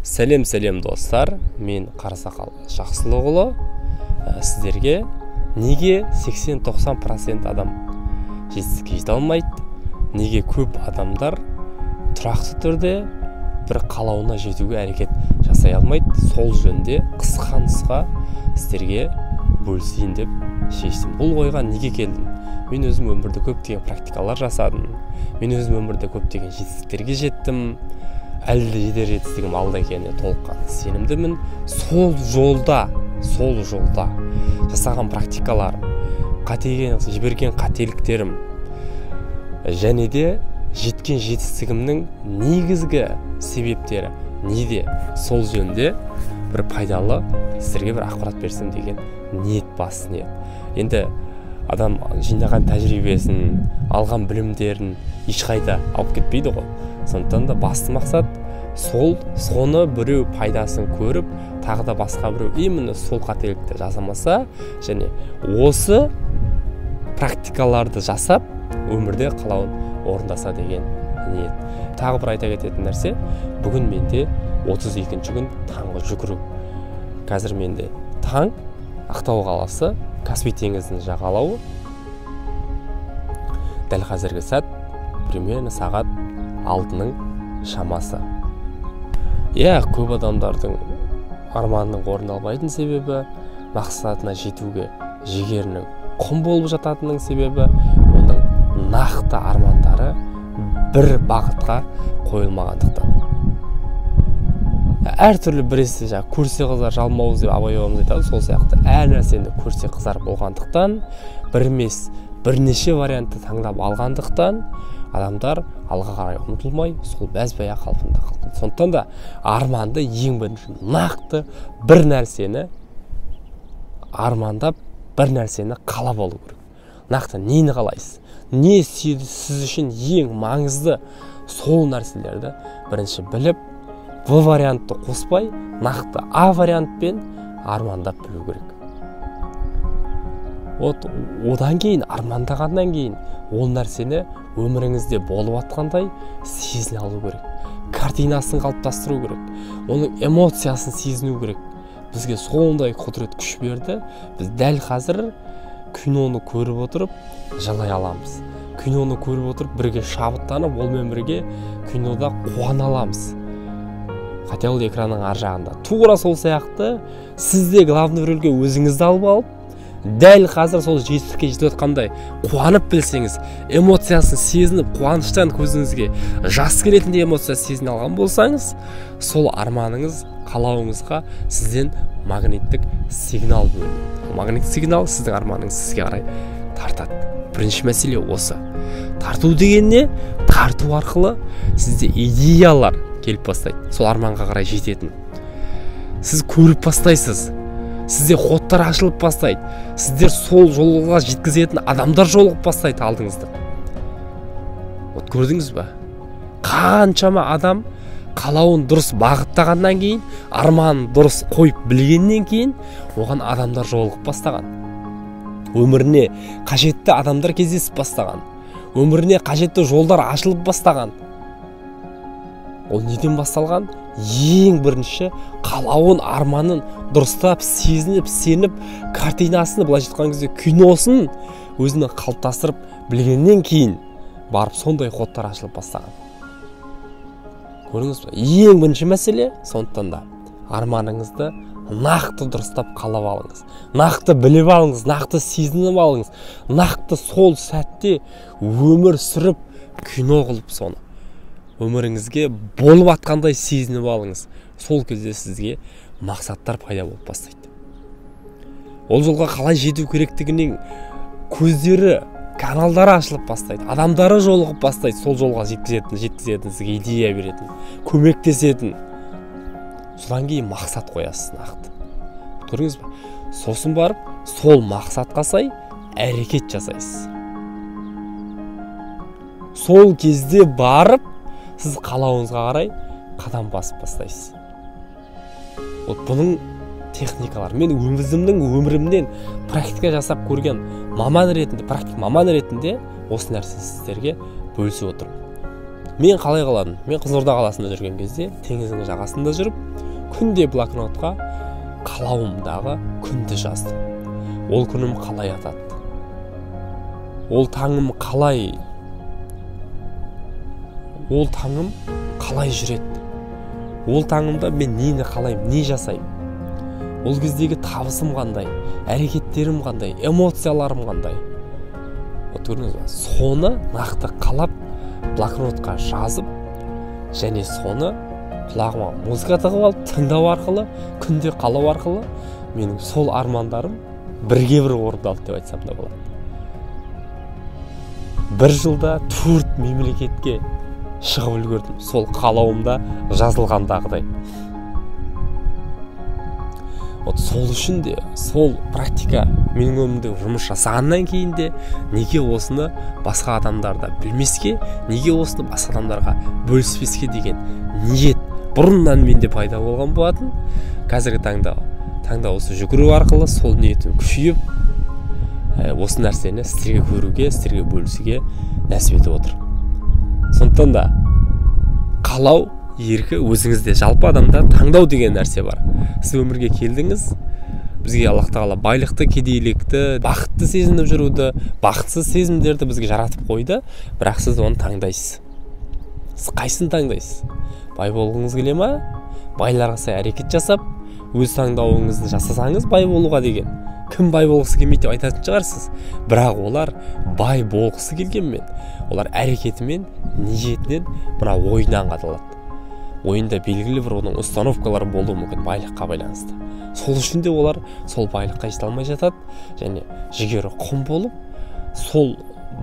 Сәлем, сәлем, достар. Мен Қарасақал Жақсылықұлы. Сіздерге неге 80-90% адам жетістікке жете алмайды, неге көп адамдар тұрақты түрде бір қалауына жетуге әрекет жасай алмайды, сол жөнінде қысқа нұсқа сіздерге бөлісейін деп шештім. Бұл ойға неге келдім? Мен өзім өмірде көптеген практикалар жасадым. Мен өзім өмірде көптеген жетістіктерге жеттім. Әлі де жетер жетістігім алда екеніне толыққанды сенімдімін. Сол жолда жасаған практикаларым, қатеге жіберген қателіктерім және де жеткен жетістігімнің негізгі себептері неде, сол жөнінде бір пайдалы сіздерге бір ақпарат берсем деген ниет, басты ниет. Енді адам жинаған тәжірибесін, алған білімдерін ешқайда алып кетпейді ғой. Сондықтан да басты мақсат сол, соны біреу пайдасын көріп, тағы да басқа біреу именно сол қателікті жасамаса және осы практикаларды жасап, өмірде қалауын орындаса деген ниет. Тағы бір айта кететін нәрсе: бүгін менде 32 күн таңғы жүгіру. Қазір менде таң, Ақтау қаласы, Каспий теңізінің жағалауы. Дәл қазіргі сәт примерно сағат 6-ның шамасы. Иә, көп адамдардың арманының орындалмайтын себебі, мақсатына жетуге жігерінің құм болып жататынының себебі оның нақты армандары бір бағытқа қойылмағандықтан. Әртүрлі, біресе жаңағы «көрсе қызар жалмауыз» деп Абай бабамыз айтады, сол сияқты әр нәрсені көрсе қызар болғандықтан, бір емес, бірнеше вариантты таңдап алғандықтан, адамдар алға қарай ұмтылмай, сол бәз баяғы қалпында қалып. Сондықтан да арманды ең бірінші нақты бір нәрсені армандап, бір нәрсені қалап алу керек. Нақты нені қалайсыз, не сіз үшін ең маңызды, сол нәрселерді бірінші біліп, В вариантты қоспай, нақты А вариантпен армандап білу керек. Вот одан кейін, армандағаннан кейін, ол нәрсені өміріңізде болып жатқандай сезіне алу керек, картинасын қалыптастыру керек, оның эмоциясын сезіну керек. Бізге сондай құдірет, күш берді. Біз дәл қазір киноны көріп отырып жылай аламыз, киноны көріп отырып бірге шабыттанып, онымен бірге кинода қуана аламыз, хотя ол экранның ар жағында. Тура сол сияқты сіз де главный рөлге өзіңізді алып алып, дәл қазір сол жетістікке жетіп жатқандай қуанып білсеңіз, эмоциясын сезініп, қуаныштан көзіңізге жас келетіндей эмоция сезіне алған болсаңыз, сол арманыңыз, қалауыңызға сізден магниттік сигнал бөлінеді. Магниттік сигнал сіздің арманыңыз сізге қарай тартады. Бірінші мәселе осы. Тарту деген не? Тарту арқылы сізде идеялар келіп бастайды, сол арманға қарай жететін. Сіз көріп бастайсыз, сізде ходтар ашылып бастайды, сіздер сол жолға жеткізетін адамдар жолығып бастайды алдыңызда. Вот көрдіңіз ба, қаншама адам қалауын дұрыс бағыттағаннан кейін, арманын дұрыс қойып білгеннен кейін, оған адамдар жолығып бастаған, өміріне қажетті адамдар кездесіп бастаған, өміріне қажетті жолдар ашылып бастаған. Ол неден басталған? Ең бірінші қалауын, арманын дұрыстап сезініп, сеніп, картинасын, былайша айтқан кезде киносын өзінің қалыптастырып білгеннен кейін барып сондай ходтар ашылып бастаған. Көрдіңіз ба? Ең бірінші мәселе, сондықтан да арманыңызды нақты дұрыстап қалап алыңыз, нақты біліп алыңыз, нақты сезініп алыңыз, нақты сол сәтте өмір сүріп, кино қылып, соны өміріңізге болып жатқандай сезініп алыңыз. Сол кезде сізге мақсаттар пайда болып бастайды, ол жолға қалай жету керектігінің көздері, каналдары ашылып бастайды, адамдары жолығып бастайды, сол жолға жеткізетін, сізге идея беретін, көмектесетін. Содан кейін мақсат қоясыз нақты, көрдіңіз ба? Сосын барып сол мақсатқа сай әрекет жасайсыз. Сол кезде барып сіз қалауыңызға қарай қадам басып бастайсыз. Вот бұның техникалары, мен өзімнің өмірімнен практика жасап көрген маман ретінде, практик маман ретінде осы нәрсе сіздерге бөлісіп отырмын. Мен қалай қаладым? Мен Қызылорда қаласында жүрген кезде теңіздің жағасында жүріп, күнде блокнотқа қалауымдағы күнді жаздым. Ол күнім қалай атады? Ол таңым қалай? Ол таңым қалай жүреді? Ол таңымда мен нені қалаймын, не жасаймын? Ол кездегі табысым қандай, әрекеттерім қандай, эмоцияларым қандай? Көрдіңіз ба? Соны нақты қалап, блокнотқа жазып, және соны құлағыма музыка тығып алып, тыңдау арқылы, күнде қалау арқылы менің сол армандарым бірге бір орындалды деп айтсам да болады. Бір жылда 4 мемлекетке шығып үлгердім, сол қалауымда жазылғандағыдай. Вот сол үшін де, сол практика менің өмірімде жұмыс жасағаннан кейін де, неге осыны басқа адамдарда білмеске, неге осыны басқа адамдарға бөліспеске деген ниет бұрыннан менде пайда болған болатын. Қазіргі таңда осы жүгіру арқылы сол ниетім күшейіп, осы нәрсені сіздерге көруге, сіздерге бөлісуге нәсіп етіп отыр. Сондықтан да қалау еркі өзіңізде. Жалпы адамда таңдау деген нәрсе бар. Сіз өмірге келдіңіз, бізге Аллах тағала байлықты, кедейлікті, бақытты сезініп жүруді, бақытсыз сезімдерді бізге жаратып қойды, бірақ сіз оны таңдайсыз. Сіз қайсысын таңдайсыз? Бай болғыңыз келе ма? Байларға сай әрекет жасап, өз таңдауыңызды жасасаңыз бай болуға деген. Кім бай болғысы келмейді деп айтатын шығарсыз. Бірақ олар бай болғысы келгенмен, олар әрекетімен, ниетінен, мына ойынан қадалады. Ойында белгілі бір оның установкалары болуы мүмкін байлыққа байланысты. Сол үшін де олар сол байлыққа жете алмай жатады, және жігері құм болып, сол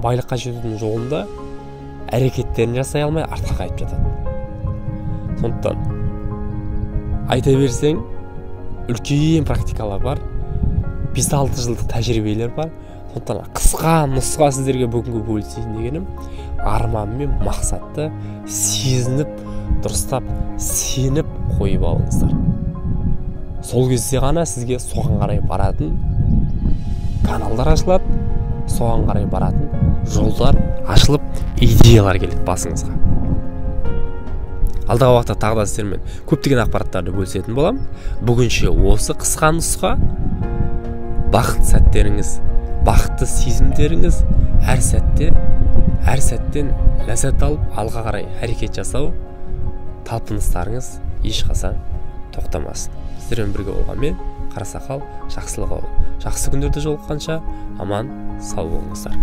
байлыққа жетудің жолында әрекеттерін жасай алмай артқа қайтып жатады. Сондықтан айта берсең, үлкен практикалар бар, 5-6 жылдық тәжірибелер бар. Сондықтан қысқа нұсқа сіздерге бүгінгі бөлісейін дегенім, арман мен мақсатты сезініп, дұрыстап сеніп қойып алыңыздар. Сол кезде ғана сізге соған қарай баратын каналдар ашылады, соған қарай баратын жолдар ашылып, идеялар келеді басыңызға. Алдағы уақытта тағы да сіздермен көптеген ақпараттарды бөлісетін боламын. Бүгінше осы қысқа нұсқа. Бақыт сәттеріңіз, бақытты сезімдеріңіз әр сәтте, әр сәттен ләззат алып, алға қарай әрекет жасау талпыныстарыңыз ешқашан тоқтамасын. Сіздермен бірге болған мен, Қарасақал, жақсылық, жақсы күндерде жолыққанша аман сау болыңыздар.